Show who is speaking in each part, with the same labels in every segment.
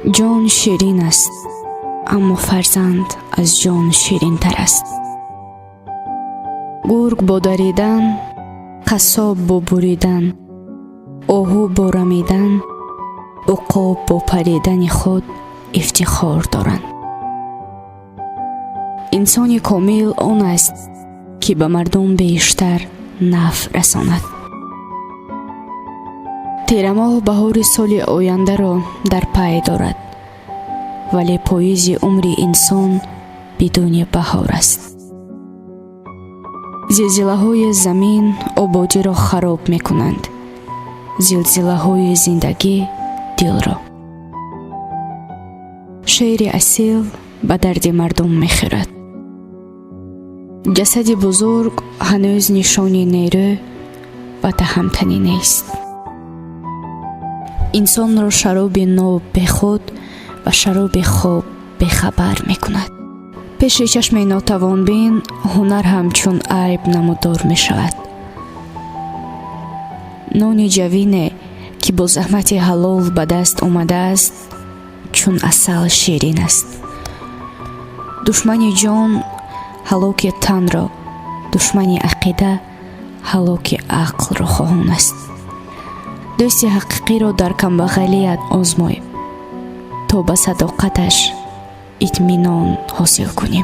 Speaker 1: Ҷон ширин аст, аммо фарзанд аз ҷон ширинтар аст. Гург бо даридан, қассоб бо буридан, оҳу бо рамидан, уқоб бо паридани худ ифтихор доранд. Инсони комил он аст, ки ба мардум бештар нафъ расонад. Тирамоҳ баҳори соли ояндаро дар пай дорад, вале поизи умри инсон бидуни баҳор аст. Зилзилаҳои замин ободиро хароб мекунанд, зилзилаҳои зиндагӣ дилро. Шеъри асил ба дарди мардум мехӯрад. Ҷасади бузург ҳанӯз нишони нерӯ ва таҳамтанӣ нест. Инсонро шароби ноб бехуд ва шароби хоб бехабар мекунад. Пеши чашми нотавонбин ҳунар ҳам чун айб намудор мешавад. Нони ҷавине, ки бо заҳмати ҳалол ба даст омадааст, чун асал ширин аст. Душмани ҷон ҳалоки танро, душмани ақида ҳалоки ақлро хоҳон аст. Дӯсти ҳақиқиро дар камбағалият озмой, то ба садоқаташ итминон ҳосил кунӣ.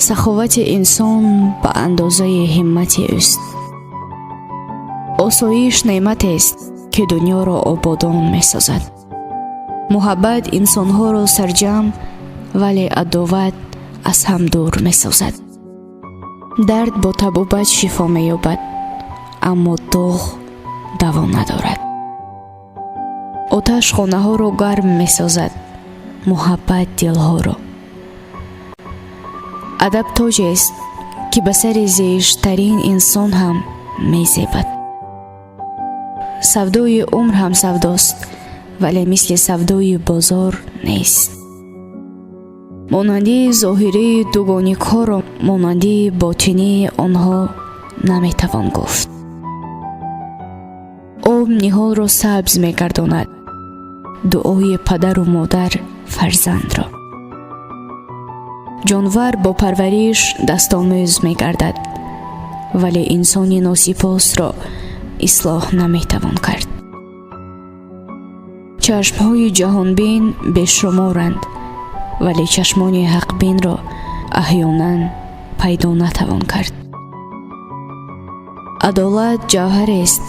Speaker 1: Саховати инсон ба андозаи ҳиммати ӯст. Осоиш неъматест, ки дунёро ободон месозад. Муҳаббат инсонҳоро сарҷамъ, вале адоват аз ҳам дур месозад. Дард бо табобат шифо меёбад, аммо доғ даво надорад. Оташ хонаҳоро гарм месозад, муҳаббат дилҳоро. Адаб тоҷест, ки ба сари зиштарин инсон ҳам мезебад. Савдои умр ҳам савдост, вале мисли савдои бозор нест. Монандии зоҳирии дугоникҳоро монандии ботинии онҳо наметавон гуфт. Об ниҳолро сабз мегардонад, дуои падару модар фарзандро. Ҷонвар бо парвариш дастомӯз мегардад, вале инсони носипосро ислоҳ наметавон кард. Чашмҳои ҷаҳонбин бешуморанд, вале чашмони ҳақбинро аҳёнан пайдо натавон кард. Адолат ҷавҳарест,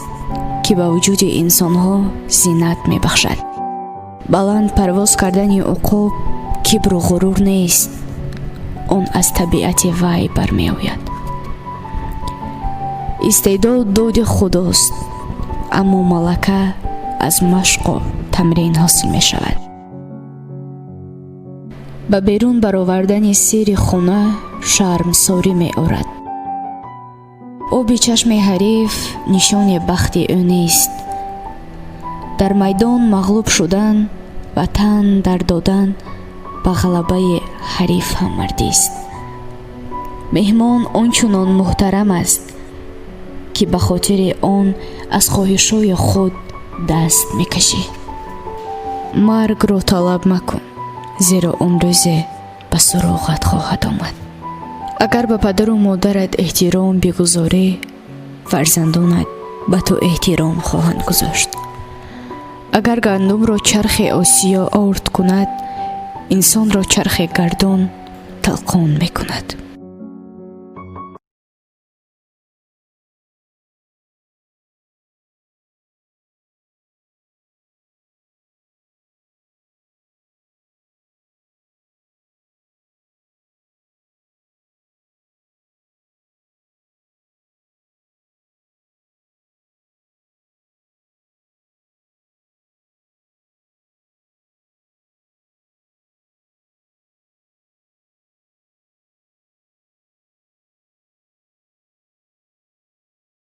Speaker 1: ки ба вуҷуди инсонҳо зинат мебахшад. Баланд парвоз кардани уқоб кибру ғурур нест, он аз табиати вай бармеояд. Истеъдод доди Худост, аммо малака аз машқу тамрин ҳосил мешавад. Ба берун баровардани сири хона шармсорӣ меорад. Оби чашми ҳариф нишони бахти ӯ нест. Дар майдон мағлуб шудан ва тан дар додан ба ғалабаи ҳариф ҳам мардист. Меҳмон он чунон муҳтарам аст, ки ба хотири он аз хоҳишҳои худ даст мекашӣ. Маргро талаб макун, зеро он рӯзе ба суроғат хоҳад омад. Агар ба падару модарат эҳтиром бигузорӣ, фарзандонат ба ту эҳтиром хоҳанд гузошт. Агар гандумро чархи осиё орд кунад, инсонро чархи гардон талқон мекунад.